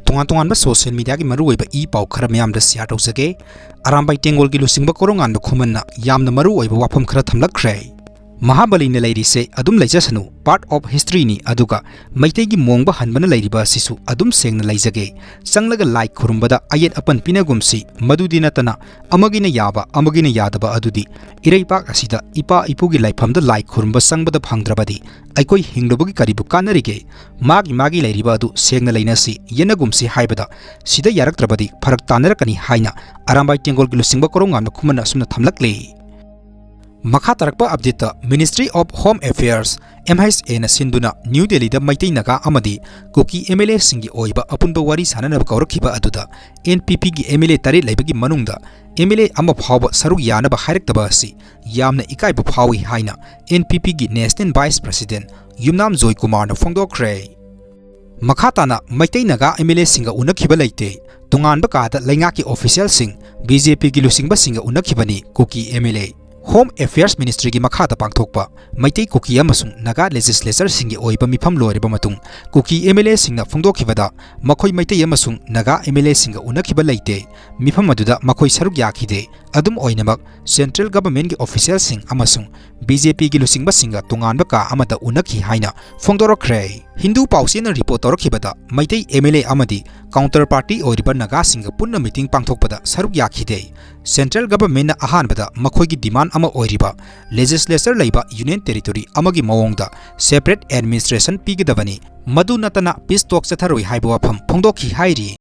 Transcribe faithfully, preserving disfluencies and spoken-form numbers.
ꯇꯣꯉꯥꯟ ꯇꯣꯉꯥꯟꯕ social mediaꯒꯤ ꯃꯔꯨꯑꯣꯏꯕ ꯏ ꯄꯥꯎ ꯈꯔ ꯃꯌꯥꯝꯗ share ꯇꯧꯖꯒꯦ꯫ ꯑꯔꯥꯝꯕꯥꯏ ꯇꯦꯡꯒꯣꯜꯒꯤ ꯂꯨꯆꯤꯡꯕ ꯀꯣꯔꯧꯉꯥꯟꯕ ꯈꯨꯃꯟꯅ ꯌꯥꯝꯅ ꯃꯔꯨꯑꯣꯏꯕ ꯋꯥꯐꯝ ꯈꯔ ꯊꯝꯂꯛꯈ꯭ꯔꯦ꯫ ꯃꯍꯥꯕꯂꯤꯅ ꯂꯩꯔꯤꯁꯦ ꯑꯗꯨꯝ ꯂꯩꯖꯁꯅꯨ, part of historyꯅꯤ, ꯑꯗꯨꯒ ꯃꯩꯇꯩꯒꯤ ꯃꯣꯡꯕ ꯍꯟꯕꯅ ꯂꯩꯔꯤꯕ ꯑꯁꯤꯁꯨ ꯑꯗꯨꯝ ꯁꯦꯡꯅ ꯂꯩꯖꯒꯦ꯫ ꯆꯪꯂꯒ ꯂꯥꯏ ꯈꯨꯔꯨꯝꯕꯗ ꯑꯌꯦꯠ ꯑꯄꯟ ꯄꯤꯅꯒꯨꯝꯁꯤ, ꯃꯗꯨꯗꯤ ꯅꯠꯇꯅ ꯑꯃꯒꯤꯅ ꯌꯥꯕ, ꯑꯃꯒꯤꯅ ꯌꯥꯗꯕ ꯑꯗꯨꯗꯤ ꯏꯔꯩꯄꯥꯛ ꯑꯁꯤꯗ ꯏꯄꯥ ꯏꯄꯨꯒꯤ ꯂꯥꯏꯐꯝꯗ ꯂꯥꯏ ꯈꯨꯔꯨꯝꯕ ꯆꯪꯕꯗ ꯐꯪꯗ꯭ꯔꯕꯗꯤ ꯑꯩꯈꯣꯏ ꯍꯤꯡꯂꯨꯕꯒꯤ ꯀꯔꯤꯕꯨ ꯀꯥꯟꯅꯔꯤꯒꯦ? ꯃꯥꯒꯤ ꯃꯥꯒꯤ ꯂꯩꯔꯤꯕ ꯑꯗꯨ ꯁꯦꯡꯅ ꯂꯩꯅꯁꯤ, ꯌꯦꯠꯅꯒꯨꯝꯁꯤ ꯍꯥꯏꯕꯗ ꯁꯤꯗ ꯌꯥꯔꯛꯇ꯭ꯔꯕꯗꯤ ꯐꯔꯛ ꯇꯥꯅꯔꯛꯀꯅꯤ ꯍꯥꯏꯅ ꯑꯔꯥꯝꯕꯥꯏ ꯇꯦꯡꯒꯣꯜꯒꯤ ꯂꯨꯆꯤꯡꯕ ꯀꯣꯔꯧꯉꯥꯟꯕ ꯈꯨꯃꯟꯅ ꯑꯁꯨꯝꯅ ꯊꯝꯂꯛꯂꯤ꯫ ꯃꯈꯥ ꯇꯥꯔꯛꯄ updateꯇ Ministry of Home Affairs, MHAꯅ ꯁꯤꯟꯗꯨꯅ ꯅ꯭ꯌꯨ ꯗꯦꯜꯂꯤꯗ ꯃꯩꯇꯩ, ꯅꯥꯒꯥ ꯑꯃꯗꯤ ꯀꯨꯀꯤ MLAꯁꯤꯡꯒꯤ ꯑꯣꯏꯕ ꯑꯄꯨꯟꯕ ꯋꯥꯔꯤ ꯁꯥꯅꯅꯕ ꯀꯧꯔꯛꯈꯤꯕ ꯑꯗꯨꯗ NPPꯒꯤ MLA ꯇꯔꯦꯠ ꯂꯩꯕꯒꯤ ꯃꯅꯨꯡꯗ MLA ꯑꯃ ꯐꯥꯎꯕ ꯁꯔꯨꯛ ꯌꯥꯅꯕ ꯍꯥꯏꯔꯛꯇꯕ ꯑꯁꯤ ꯌꯥꯝꯅ ꯏꯀꯥꯏꯕ ꯐꯥꯎꯏ ꯍꯥꯏꯅ NPPꯒꯤ National Vice President ꯌꯨꯝꯅꯥꯝ ꯖꯣꯏꯀꯨꯃꯥꯔꯅ ꯐꯣꯡꯗꯣꯛꯈ꯭ꯔꯦ꯫ ꯃꯈꯥ ꯇꯥꯅ ꯃꯩꯇꯩ, ꯅꯥꯒꯥ MLAꯁꯤꯡꯒ ꯎꯅꯈꯤꯕ ꯂꯩꯇꯦ꯫ ꯇꯣꯉꯥꯟꯕ ꯀꯥꯗ ꯂꯩꯉꯥꯛꯀꯤ officialꯁꯤꯡ, BJPꯒꯤ ꯂꯨꯆꯤꯡꯕꯁꯤꯡꯒ ꯎꯅꯈꯤꯕꯅꯤ ꯀꯨꯀꯤ MLA꯫ Home Affairs Ministryꯒꯤ ꯃꯈꯥꯗ ꯄꯥꯡꯊꯣꯛꯄ ꯃꯩꯇꯩ, ꯀꯨꯀꯤ ꯑꯃꯁꯨꯡ ꯅꯥꯒꯥ legislatureꯁꯤꯡꯒꯤ ꯑꯣꯏꯕ ꯃꯤꯐꯝ ꯂꯣꯏꯔꯕ ꯃꯇꯨꯡ ꯀꯨꯀꯤ MLAꯁꯤꯡꯅ ꯐꯣꯡꯗꯣꯛꯈꯤꯕꯗ ꯃꯈꯣꯏ ꯃꯩꯇꯩ ꯑꯃꯁꯨꯡ ꯅꯥꯒꯥ MLAꯁꯤꯡꯒ ꯎꯅꯈꯤꯕ ꯂꯩꯇꯦ꯫ ꯃꯤꯐꯝ ꯑꯗꯨꯗ ꯃꯈꯣꯏ ꯁꯔꯨꯛ ꯌꯥꯈꯤꯗꯦ꯫ ꯑꯗꯨꯝ ꯑꯣꯏꯅꯃꯛ, central governmentꯀꯤ officialꯁꯤꯡ ꯑꯃꯁꯨꯡ BJPꯒꯤ ꯂꯨꯆꯤꯡꯕꯁꯤꯡꯒ ꯇꯣꯉꯥꯟꯕ ꯀꯥ ꯑꯃꯗ ꯎꯅꯈꯤ ꯍꯥꯏꯅ ꯐꯣꯡꯗꯣꯔꯛꯈ꯭ꯔꯦ꯫ ꯍꯤꯟꯗꯨ ꯄꯥꯎꯆꯦꯅ report ꯇꯧꯔꯛꯈꯤꯕꯗ, ꯃꯩꯇꯩ MLA ꯑꯃꯗꯤ counter party ꯑꯣꯏꯔꯤꯕ ꯅꯥꯒꯥꯁꯤꯡꯒ ꯄꯨꯟꯅ meeting ꯄꯥꯡꯊꯣꯛꯄꯗ ꯁꯔꯨꯛ ꯌꯥꯈꯤꯗꯦ꯫ Central governmentꯅ ꯑꯍꯥꯟꯕꯗ ꯃꯈꯣꯏꯒꯤ demand ꯑꯃ ꯑꯣꯏꯔꯤꯕ legislature ꯂꯩꯕ union territory ꯑꯃꯒꯤ ꯃꯑꯣꯡꯗ separate administration ꯄꯤꯒꯗꯕꯅꯤ, ꯃꯗꯨ ꯅꯠꯇꯅ peace talk ꯆꯠꯊꯔꯣꯏ ꯍꯥꯏꯕ ꯋꯥꯐꯝ ꯐꯣꯡꯗꯣꯛꯈꯤ ꯍꯥꯏꯔꯤ꯫